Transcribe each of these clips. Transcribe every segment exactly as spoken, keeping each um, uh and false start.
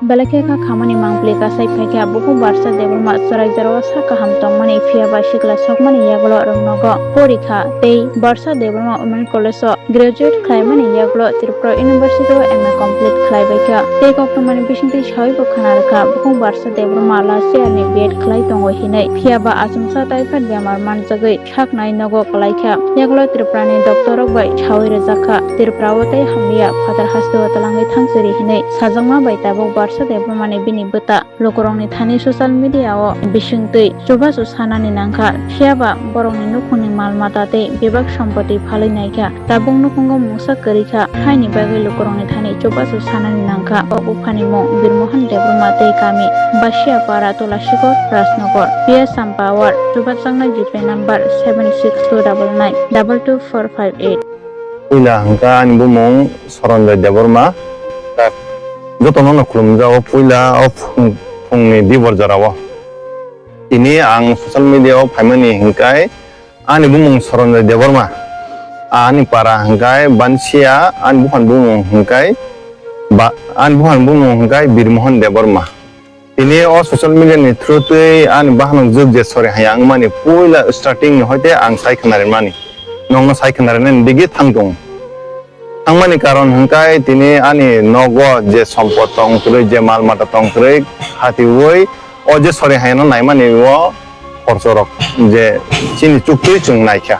Belai khe kha khamani mangpili kasai phaikha, bukhuk Barsa Debbarma chwrai jorao sak kaham tongmani, phiyaba sikla sokmani yagulo rwngnogo porikha tei Barsa Debbarma Women College o graduate khlaimani yagulo Tripura University o M A complete khlaibaikha. Tei koktwmani bisingtwi sawibo khna rwkha, bukhuk Barsa Debbarma last year ni B Ed khlai tongo hinwi, phiyaba achomsa typhoid bemar manjagwi saknai nogo kwlaikha. Yagulo Tripurani doctor rok bai sawi rwjakha, Tripura o tei hamliya phatar hasteo twlangwi thangchiri hinwi sajakma bai tabuk Barsa Debbarmani bini bwta lukurokni thani social media o bisingtwi chubachu sanani nangkha, phiyaba borokni nukhungni mal mata tei bebak sompoti phalwi naikha. Tabuk nukhungo mungsa kwrwi kha, haini bagwi lukurokni thani chubachu sanani nangkha. O buphani mung Birmohon Debbarma tei kami Basiapara, Tulasikot, Rajnagar, P S Sampawar. Chubajaknai G P number seven six two double nine double two four five eight. Puila hwnkha ani bumung Soronjoy Debbarma. Sir. Jotono no khulumjago puila o phung-, phungni dibor jorao. Tini ang social media o phaimani hwnkhe ani bumung Soronjoy Debbarma. Ani para hwnkhe Bansia, ani buphani bumung hwnkhe ba-, ani buphani bumung hwnkhe Birmohon Debbarma. Tini o social media ni through twi ani bahanok jwk je sori haya wngmani puila starting ni hoite ang sai khna rimani. Nokno sai khna rinani digi thang tongo. Thangmani karon hwnkhe tini ani nogo je sompot tong kwrwi, je mal mata tong kwrwi, khatiui o je sori hayano naimani o khorchorok je chini chuktwi chwng naikha.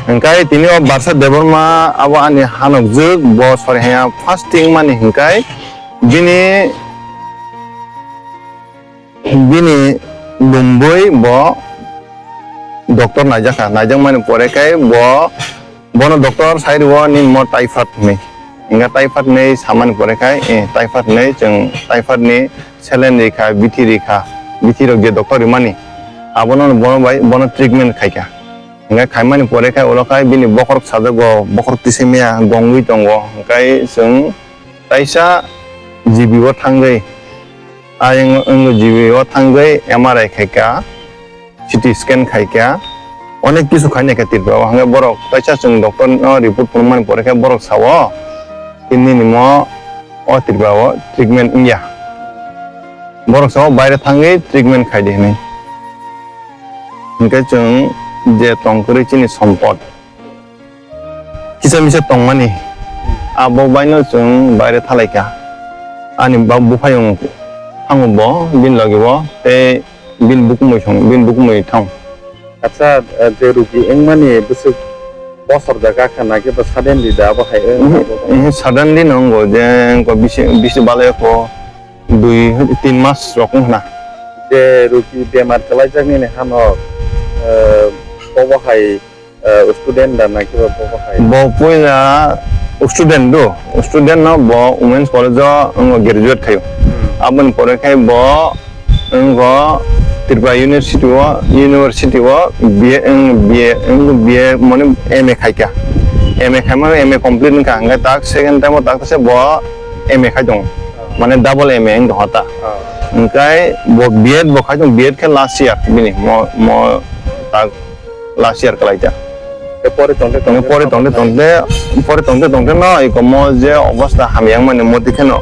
Hwnkhe tini o Barsa Debbarma abo ani hanok jwk, bo sori haya fasting mani hwnkhe bini, bini lumbui bo doctor naijakha, naijakmani pore khe bo, bono doctor sai rwo nini mo typhoid hinwi. Hwnkhe typhoid hinwi samani pore khe, eh, typhoid hinwi chwng typhoid ni saline rikha, bithi rikha, bithi rok je doctor rimani, abono bono bai, bono treatment khaikha. Hingke khaimani pore khe ulo khai bini bokhorok sajago, bokhorok tisimiya gongwi tongo. Hingkai chwng taisa G B o thangwi, ayang wngwi G B o thangwi M R I khaikha, C T scan khaikha, onek kisu khainai kha Tripura o. Hingke borok taisa chwng doctor no report phunukmani pore khe borok sao, nini mo o Tripura o treatment wngya. Borok sao baire thangwi treatment khaidi hinwi. Hingke chwng je tong kwrwi chini sompot kisa misa tongmani, abo baino chwng baire thalaikha. Ani ba buphayung thango bo bini logi o tei bini bukumui song, bini bukumui thang. Acha, eh, je rugi wngmani bwswk bosor jaga kha na khe ba suddenly da abo hai wng abo? Mhm, suddenly no wngo je wngkha bisi, bisi balai kho dui tin mas rok wngkha na. Je rugi bemar kwlaijaknini hano, eh, bobo hai, eh, student da na khe ba bobo hai? Bo puila student do, student no bo Women's College o wngkha graduate khaio. Hmm. Aboni pore khe bo wngkha Tripura University o, University o B A, wng, B A, wng, B A mane M A khaikha. M A khaimano M A complete wngkha, hingkhe tak second time o tak se bo M A khai tongo. Mane double M A wng tongkha ta. Ah. Hingkhe bo B Ed bo khai tongo, B Ed khe last year bini, mo, mo tak last year kwlaijak. Tei pore tongte tongte pore tongte tongte, pore tongte tongte no iko mo je obosta hamya wngmani moti kheno.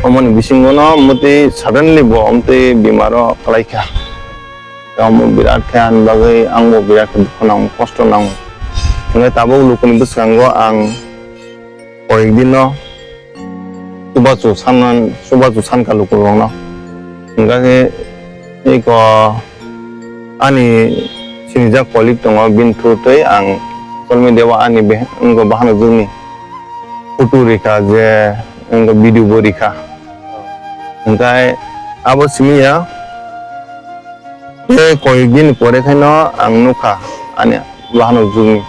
Omoni bisingo no moti suddenly bo omtwi bimaro kwlaikha. Omo birat khe ani bagwi angbo birat khe dukhu nango, kosto nango. Hwnwi tabuk lukuni bwskango ang koyekdino chubachu sanna, chubachu sankha lukurokno. Hingkha khe eko ani sinijak colleague tongo, bini through twi ang social media o ani be-, wngkha bahanok jwkni photo rikha je wngkha video bo rikha. Hingkha abo simi ya. Tei koyek din pore khaino ang nukha ani bahanok jwkni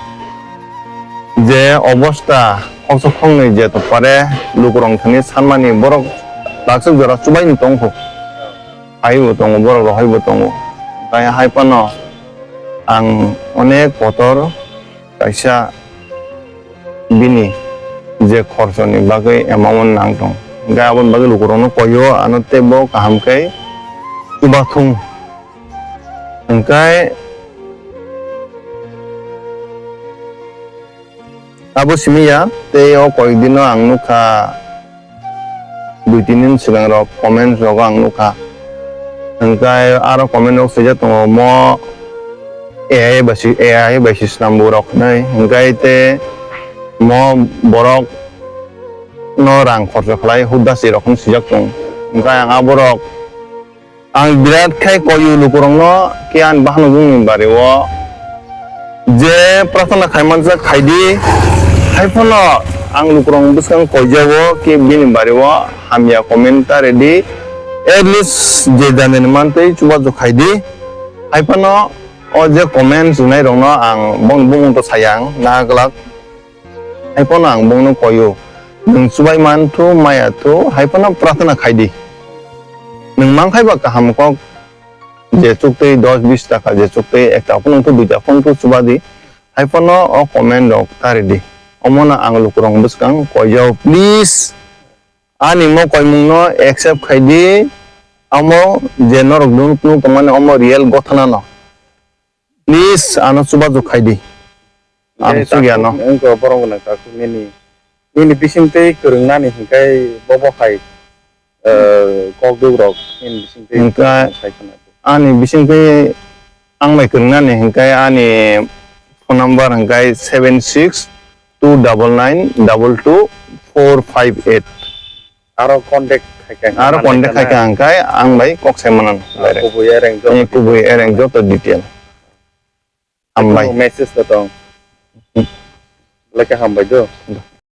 je obosta khoksa khoknwi je tongpare lukurok thani sanmani borok takswk jora chubaino tongkho. Haibo tongo, borok rohorbo tongo. Tai hai phano ang onek kotor kaisa bini je khorsoni bagwi amount nang tong. Hingkhe aboni bagwi lukurokno koio, ano teibo kaham khe chubathung. Hingkhe Abo simi ya, tei o koyek dino ang nukha, dui tin din swkang rok comment rogo ang nukha. Hwnkhe aro comment rok swijak tongo, mo A I bai si, A I bai si swnam bo rok hinwi. Hwnkhe tei mo borok no rang khorcho khlai hudasi rok hinwi swijak tongo. Hwnkhe ang aborok Ang birat khai koyu lukurokno khe ani bahanokjwkni bari o je prarthana khaimanjak khaidi, haiphano ang lukurok bwskang koijago khe bini bari o hamya comment ta redi, at least je janani mantwi chubachu khaidi, haiphano o je comment rwnairokno ang bongni bumung to saya ang naha glak. Haiphano ang bongno koyo, nwng chubai man thu, maya thu, haiphano prarthana khai di. Nwng man khai ba kaham kok, je chuktwi dos bis taka, je chuktwi ek taka phano wng thu, dui taka phano wng thu chuba di. Haiphano o comment rok ta ri di. Omono ang lukurok bwskang koijao, please. Ani mo koimungno accept khai di. Amo je norok nung, nung tongmani omo real gothana no. Please, ano chubachu khai di. Ang chukya no. Wngkha borok gwnang takhuk nini, nini bisingtwi kwrwngnani hinkhai bobo hai, eh, kok duk rok nini bisingtwi. Hinkhai sai khna. Ani bisingtwi ang bai kwrwngnani hinkhai ani phone number hinkhai seven six two double nine double two four five eight. Aro contact khai kha. Aro contact khai kha hinkhai ang bai kok sai manan. Ah, direct. Kubui ereng joto. Eh, kubui ereng joto detail. Hambai. Message to tong. Hmm. Lekha hambai do. Do.